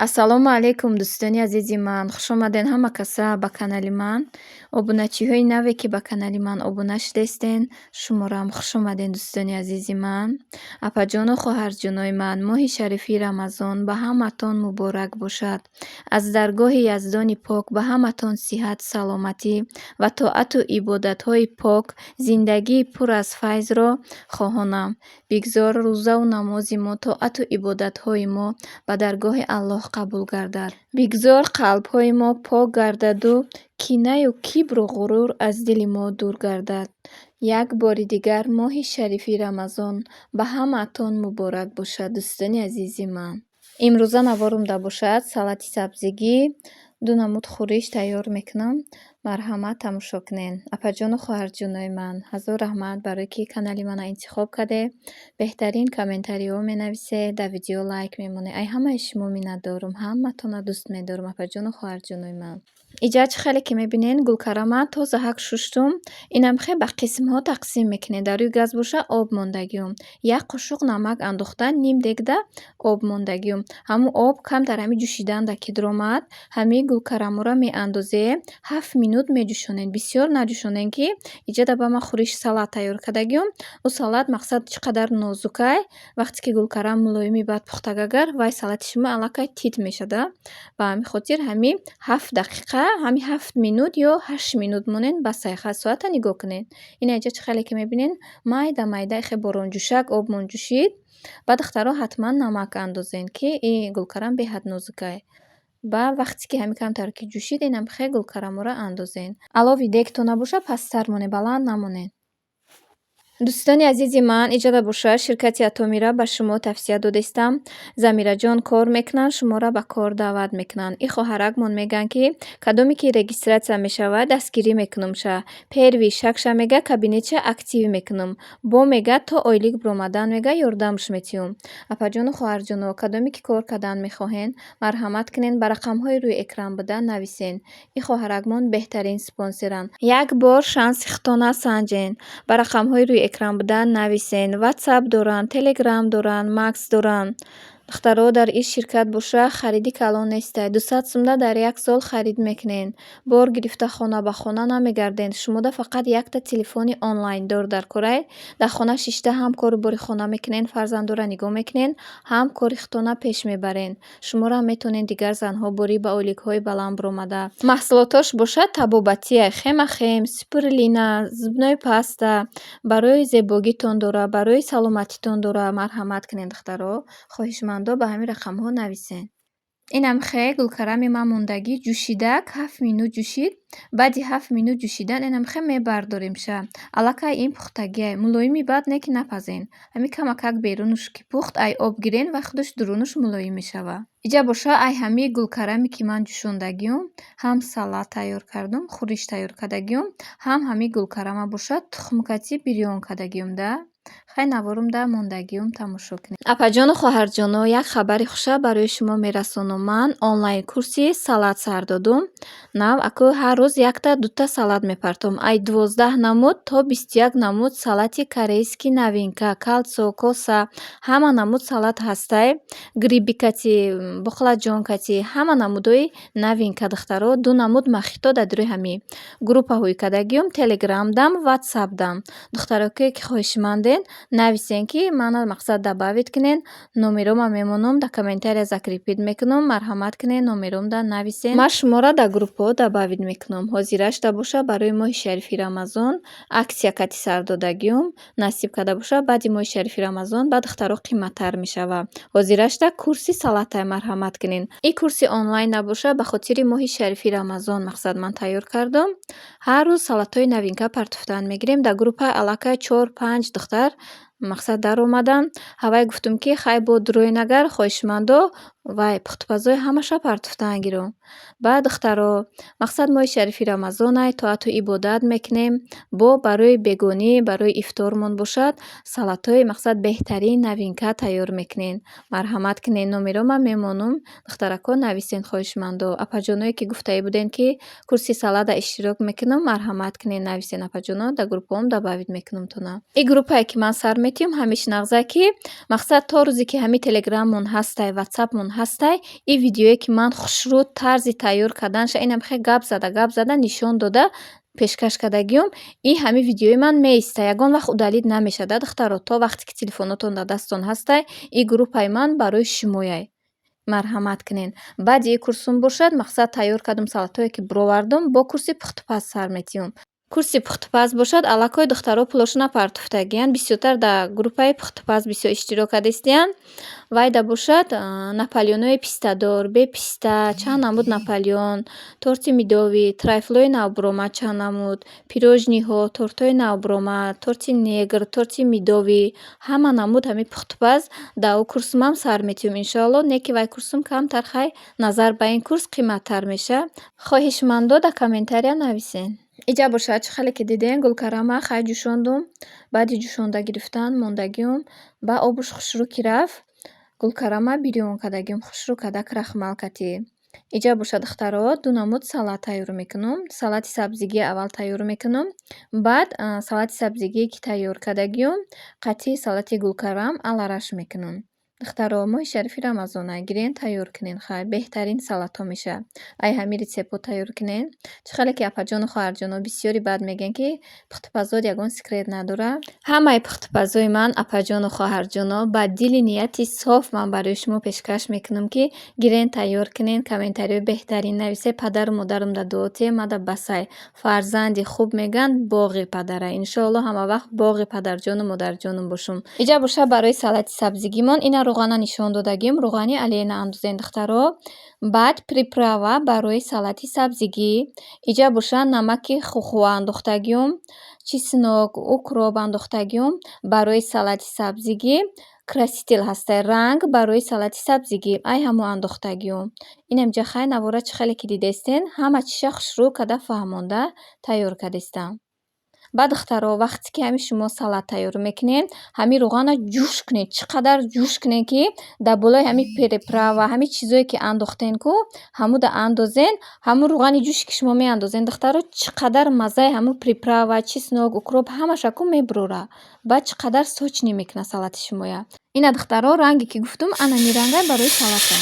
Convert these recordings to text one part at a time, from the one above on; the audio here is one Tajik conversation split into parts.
Ассалому алайкум, дӯстони азизи ман. Хушомадед ҳама каса ба канали ман. Обуначиҳои наве, ки ба канали ман обуна шудаистен, шуморо хушомадед, дӯстони азизи ман. Апаҷону хоҳарҷонои ман, моҳи шарифи Рамазон ба ҳаматон муборак бошад. Аз даргоҳи Яздони пок ба ҳаматон сиҳат, саломатӣ ва тоату ибодатҳои пок, зиндагии пур аз файзро хоҳонам. Бигзор рӯзаву намози мо, тоату ибодатҳои мо ба даргоҳи Аллоҳ қабул гардад. Бигзор қалбҳои мо пок гардаду кинаю кибру ғурур аз дили мо дур гардад. Як бори дигар моҳи шарифи Рамазон ба ҳамаатон муборак бошад, дӯстони азизи ман. Имрӯза наворумда бошад салати сабзигӣ, ду намуд хӯриш тайёр мекунам. Марҳамат, тамошо кунед. Апаҷону хоҳарҷонои ман, ҳазор раҳмат, барое ки канали мана интихоб кардед, беҳтарин комментариҳо менависед, дар видео лайк мемонед. Ай ҳамаи шумо миннатдорум, ҳаматонро дӯст медорам, апаҷону хоҳарҷонои ман. Иҷа чӣ хеле ки мебинед, гулкарама тозаҳак шуштум. Инам хе ба қисмҳо тақсим мекунед. Дар рӯи газ боша об мондагиум. Як қошуқ намак андохта, ним дегда об мондагиум. Ҳамун об камтар ҳами ҷӯшиданда ки дуромад, ҳамин гулкараморо меандозем, 7 минут меҷӯшонед. Бисёр наҷӯшонед, ки иҷада ба ман хӯриши салат тайёр кардагиум. Ӯ салат, мақсад, чӣ қадар нозукай, вақте ки гулкарам мулоими баъд пухтагагар, вай салати шумо аллакай тит мешада. Ба ҳамин хотир ҳамин 7 дақиқа, ҳамин 7 минут ё 8 минут монед, бас, ай соата нигоҳ кунед. Ина иҷа чӣ хеле ки мебинед, майда майда хе боронҷӯшак обмон ҷӯшид. Ба духтаро ҳатман намак андозед, ки ин гулкарам беҳад нозукай. Ба вақте ки ҳамин камтар ки ҷӯшид, инам хе гулкараморо андозед. Алови дегтон набошад, пасттар монед, баланд намонед. Дӯстони азизи ман, иҷода бошад, ширкати Атомира ба шумо тавсия додистам. Замираҷон кор мекунанд, шуморо ба кор даъват мекунанд. И хоҳаракмон мегӯянд, ки кадоме ки регистрация мешавад, дастгирӣ мекунумша. Первый шагша, мега, кабинетша актив мекунам. Бо, мега, то ойлик биромадан, мега, ёрдамш метиҳум. Апаҷону хоҳарҷоно, кадоме ки кор кардан мехоҳед, марҳамат кунед, ба рақамҳои рӯи экран буда нависен. И хоҳаракмон беҳтарин спонсоранд. Як бор шанси худтона санҷен. Ба рақамҳои рӯи экран буда нависен. Ватсап доранд, телеграм доранд, макс доранд. Духтаро, дар ин ширкат боша хариди калон нестай. 200 сумда дар як сол харид мекунед. Бор гирифта хона ба хона намегардед. Шумода фақат якта телефони онлайндор дар корай. Дар хона шишта ҳам кору бори хона мекунед, фарзандора нигоҳ мекунед, ҳам кори худтона пеш мебаред. Шуморо метавонед дигар занҳо борӣ ба ойликҳои баланд биромада. Маҳсулотош бошад табобатия: хемохим, спирулина, зубной паста, барои зебогитон дора, барои саломатитон дора. Марҳамат кунед, духтаро, хоҳишмандо ба ҳамин рақамҳо нависед. Инам хе гулкарами ман мондагӣ ҷӯшидак, 7 минут ҷӯшид. Баъди 7 минут ҷӯшидан инам хе мебардоремша. Аллакай ин пухтагиай. Мулоими баъд не ки напазен. Ҳамин камакак берунуш ки пухт, ай об гирен ва худаш дурунуш мулоим мешавад. Иҷа боша, ай ҳамин гулкараме ки ман ҷӯшондагиюм, ҳам салат тайёр кардум, хӯриш тайёр кардагиюм, ҳам ҳамин гулкарама бошад тухмкати бирён кардагиюм да. Хай, наворумда мондагиюм тамошо кунед. Апаҷону хоҳарҷоно, як хабари хуша барои шумо мерасонам. Ман онлайн курси салат сар додум. Нав аку ҳар рӯз якта дута салат мепартом. Ай 12 намуд то 21 намуд салати корейский новинка, калсо, коса, ҳама намуд салат ҳастай. Гриби кати, бухлаҷон кати, ҳама намудҳои новинка, духтаро. Ду намуд мохито дар дурӯи ҳамин. Группаҳои кардагиюм телеграмдам, ватсапдам. Духтарое ки хоҳишмандед, нависен, ки мана, мақсад, добавить кунед. Номерома мемонам, дар комментария закрепить мекунам. Марҳамат кунед, номеромда нависен. Ман шуморо дар группаҳо добавить мекунам. Ҳозирашда боша, барои моҳи шарифи Рамазон акция кати сар додагиюм. Насиб карда боша, баъди моҳи шарифи Рамазон ба духтаро қиматтар мешавад. Ҳозирашда курси салатай, марҳамат кунед. Ин курси онлайн набоша, ба хотири моҳи шарифи Рамазон, мақсад, ман тайёр кардам. Ҳар рӯз салатҳои новинка партофтан мегирем. Дар группа аллакай чор панҷ духтар, мақсад, даромаданд. Ҳавай гуфтум, ки хай, бо дуроен, агар хоҳишмандо, вай пухтупазои ҳамаша партофтан гиром. Баъд, духтаро, мақсад, моҳи шарифи Рамазонай, тоату ибодат мекунем. Бо барои бегонӣ, барои ифтормон бошад, салатҳои, мақсад, беҳтарин новинка тайёр мекунем. Марҳамат кунед, номерома мемонам. Духтаракҳо, нависен, хоҳишмандо. Апаҷоное ки гуфтаӣ будем, ки курси салата иштирок мекунам, марҳамат кунед, нависен, апаҷоно, дар группаҳом добавить мекунамтона. Ин группае ки ман сар метиҳам, ҳамиш нағза, ки, мақсад, то рӯзе ки ҳамин телеграммон ҳастай, ватсапмон. ҳастай, ин видеое ки ман хушрӯ тарзи тайёр карданша инам хел гап зада, гап зада нишон дода пешкаш кардагиём, ин ҳамин видеои ман меиста, ягон вақт удалить намешавад, духтаро. То вақте ки телефонотон дар дасттон ҳастай, ин группаи ман барои шумояй. Марҳамат кунед. Баъди ин курсум бошад, мақсад тайёр кардум, салатҳое ки бировардум, бо курси пухтупаз сар метиҳум. Курси пухтупаз бошад, аллакай духтаро пулошона партофтагиянд. Бисёртар дар группаи пухтупаз бисёр иштирок кардистиянд. Вайда бошад, наполеонҳои пистадор, беписта, чанд намуд наполеон, торти медовый, трайфлҳои навбуромад чанд намуд, пирожныйҳо, тортҳои навбуромад, торти негр, торти медовый, ҳама намуд ҳамин пухтупаз дар ӯ курсумам сар метиҳум, иншоалло. Не ки вай курсум камтар, хай, назар ба ин курс қиматтар мешавад. Хоҳишмандо, дар комментария нависен. Иҷа бошад, чӣ хеле ки дидем, гулкарама хай ҷӯшондум. Баъди ҷӯшонда гирифтан мондагиум, ба обуш хушрӯ ки рафт, гулкарама бирён кардагиум, хушрӯ карда крахмал катӣ. Иҷа бошад, духтаро, ду намуд салат тайёр мекунам. Салати сабзигӣ аввал тайёр мекунам, баъд салати сабзигие ки тайёр кардагиум, қатъи салати гулкарам алараш мекунам. Духтаро, моҳи шарифи Рамазона, гирен, тайёр кунен, хай, беҳтарин салатҳо мешавад. Ай ҳамин рецептҳо тайёр кунен. Чӣ хеле ки апаҷону хоҳарҷоно бисёри баъд мегӯянд, ки пухтупазот ягон секрет надорад. Ҳамаи пухтупазои ман, апаҷону хоҳарҷоно, ба дили нияти соф ман барои шумо пешкаш мекунам, ки гирен, тайёр кунен, комментариҳои беҳтарин нависед, падару модарам да дуо тиҳед, мада басай. Фарзанди хуб, мегӯянд, боғи падара. Иншоалло, ҳама вақт боғи падарҷону модарҷонум бошум. Иҷа бошад, барои салати сабзигимон ина равғана нишон додагим. Равғани Олейна андозем, духтаро. Баъд приправа барои салати сабзигӣ. Иҷа бошад, намаки хухуа андохтагиум, чеснок, укроп андохтагиум. Барои салати сабзигӣ краситель ҳастай, ранг барои салати сабзигӣ, ай ҳамо андохтагиум. Инамҷа, хай, навора чӣ хеле ки дидестен, ҳама чиша хушрӯ карда, фаҳмонда тайёр кардистам. Баъд, духтаро, вақте ки ҳамин шумо салат тайёр мекунед, ҳамин равғана ҷӯш кунед. Чӣ қадар ҷӯш кунед, ки дар болои ҳамин приправа, ҳамин чизое ки андохтен ку, ҳамуда андозен. Ҳамун равғани ҷӯше ки шумо меандозен, духтаро, чӣ қадар маззаи ҳамун приправа, чеснок, укроп ҳамаша ку мебурора. Баъд чӣ қадар сочный мекунад салати шумоя. Ина, духтаро, ранге ки гуфтум, анами ранга барои салата.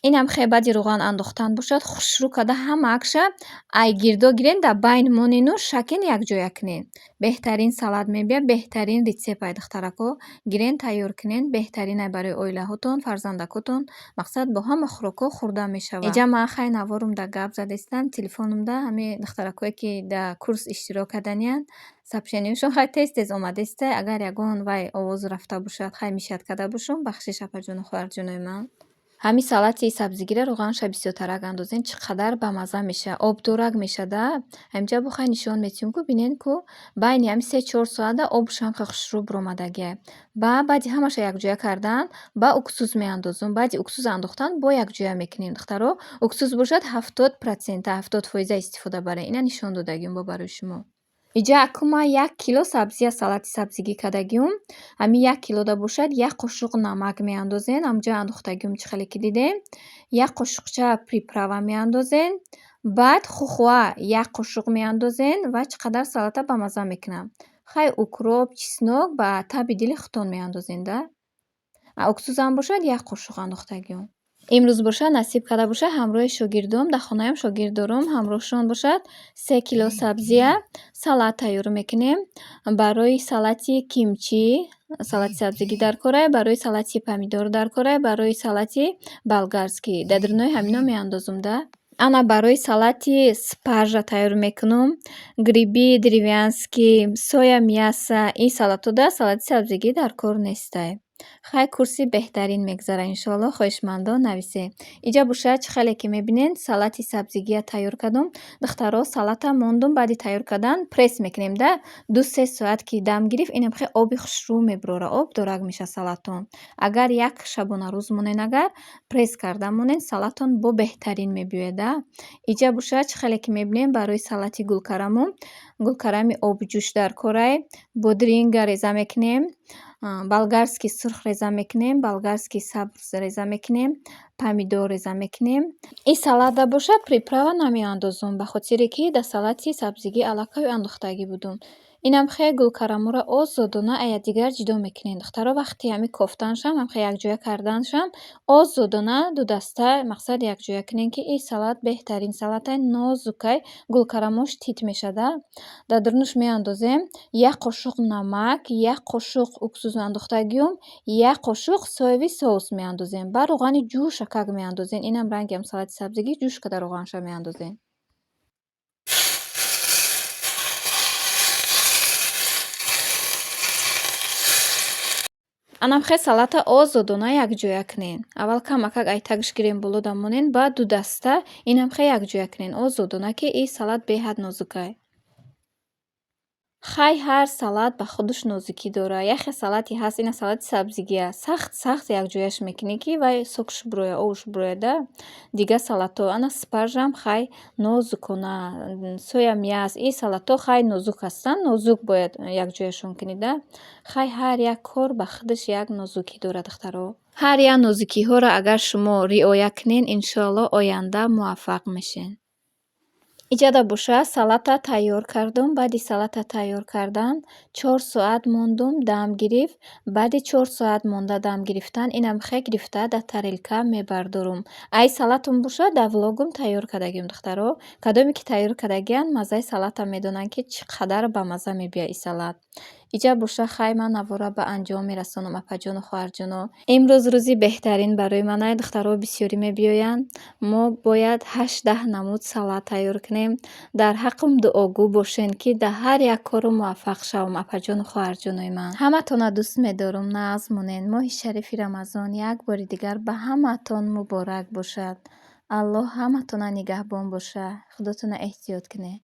Инам хе баъди равған андохтан бошад, хушрӯ карда ҳамаакша ай гирдо гирен, дар байн монену шакен, якҷоя кунен. Беҳтарин салат мебиёд, беҳтарин рецепт ай, духтарако. Гирен, тайёр кунен, беҳтарин ай барои оилаҳотон, фарзандакотон. Мақсад, бо ҳама хӯрокҳо хӯрда мешавад. Иҷа ман, хай, наворумда гап задистам, телефонумда ҳамин духтаракое ки дар курс иштирок карданиянд, сообщениҳошон, хай, тез тез омадеста. Агар ягон вай овоз рафта бошад, хай, мешавад карда бошум, бахшиш, апаҷону хоҳарҷонои ман. Ҳамин салати сабзигиро равғанша бисёртарак андозен, чӣ қадар бамазза мешавад, обдорак мешавад. Ҳаминҷа бо, хай, нишон метиҳем ку, бинен ку, байни ҳамин 3-4 соата обушам хеле хушрӯ буромадагиай. Ба баъди ҳамаша якҷоя кардан ба уксус меандозум. Баъди уксус андохтан бо якҷоя мекунем, духтаро. Уксус бошад, 70%, 70 фоиза истифода барем. Ина нишон додагиум бо барои шумо. Иҷа аку ман 1 кило сабзия салати сабзигӣ кардагиум. Ҳамин 1 килода бошад, як қошуқ намак меандозен, ҳамҷо андохтагиум, чӣ хеле ки дидем. Як қошуқча приправа меандозен, баъд хухуа як қошуқ меандозен ва чӣ қадар салата бамазза мекунад. Хай, укроп, чеснок ба таби дили худтон меандозен да. Уксусам бошад, як қошуқ андохтагиум. Имрӯз бошад, насиб карда бошад, ҳамроҳи шогирдом, дар хонаам шогирд дорум, ҳамроҳшон бошад, 3 кило сабзия салат тайёр мекунем. Барои салати кимчи салати сабзигӣ дар корай, барои салати помидор дар корай, барои салати болгарский. Дар дурнои ҳамино меандозум да. Ана барои салати спаржа тайёр мекунум. Гриби деревенский, соя, мясо, ин салатҳода салати сабзигӣ дар кор нестай. Хай, курси беҳтарин мегузарад, иншоалло, хоҳишмандон, нависед. Иҷа бошад, чӣ хеле ки мебинед, салати сабзигия тайёр кардум. Духтаро, салата мондум, баъди тайёр кардан пресс мекунем да, 2-3 соат ки дам гирифт, инам хеле оби хушрӯ мебурора, обдорак мешавад салатон. Агар як шабонарӯз монен, агар пресс карда монен, салатон бо беҳтарин мебиёяд да. Иҷа бошад, чӣ хеле ки мебинем, барои салати гулкараму гулкарами обҷӯш дар корай, бодринга реза мекунем, болгарский сурх реза мекунем, болгарский сабз реза мекунем, помидор реза мекунем. Ин салатда бошад, приправа намеандозум, ба хотире ки дар салати сабзигӣ аллакай андохтагӣ будум. Инам хе гулкараморо озодона аз якдигар ҷудо мекунем. Духтаро, вақти ҳами кофтаншам, ҳамхе якҷоя карданшам, озодона дудаста мақсад якҷоя кунем, ки ин салат беҳтарин салатай, нозукай, гулкарамош тит мешада. Дар дурунаш меандозем як қошуқ намак, як қошуқ уксус андохтагиюм, як қошуқ соевый соус меандозем. Баъд равғани ҷӯшакак меандозем. Инам ранги ҳам салати сабзигӣ, ҷӯш карда равғанша меандозем. Анам хе салата озодона якҷоя кунен. Аввал камакак айтагш гирем, боло дамонен, баъд дудаста инам хе якҷоя кунен озодона, ки ин салат беҳад нозукай. Хай, ҳар салат ба худаш нозукӣ дорад. Яхе салате ҳаст, ина салати сабзигия. Сахт сахт якҷояш мекунӣ, ки вай сокш бурояд, овш бурояда. Дигар салатҳо, ана спаржам хай нозукона, соя мяс, ин салатҳо хай нозук ҳастанд, нозук бояд якҷояшон кунӣ да. Хай, ҳар як кор ба худаш як нозукӣ дорад, духтаро. Ҳар як нозукиҳоро агар шумо риоя кунед, иншоалло, оянда муваффақ мешед. Иҷада боша, салата тайёр кардум. Баъди салата тайёр кардан 4 соат мондум, дам гирифт. Баъди 4 соат монда дам гирифтан, инам хе гирифта дар тарелка мебардорум. Ай салатум боша, дар влогум тайёр кардагиам, духтаро. Кадоме ки тайёр кардагианд, маззаи салата медонанд, ки чӣ қадар бамазза мебиёяд ин салат. Иҷа боша, хай, ман навора ба анҷом мерасонам, апаҷону хоҳарҷоно. Имрӯз рӯзи беҳтарин барои манай, духтаро бисёрӣ мебиёянд. Мо бояд 8-10 намуд салат тайёр кунем. Дар ҳаққам дуогӯ бошен, ки дар ҳар як кору муваффақ шавам, апаҷону хоҳарҷонои ман. Ҳаматонро дӯст медорам, нағз монед. Моҳи шарифи Рамазон як бори дигар ба ҳамаатон муборак бошад. Аллоҳ ҳаматонро нигаҳбон боша. Худотонро эҳтиёт кунед.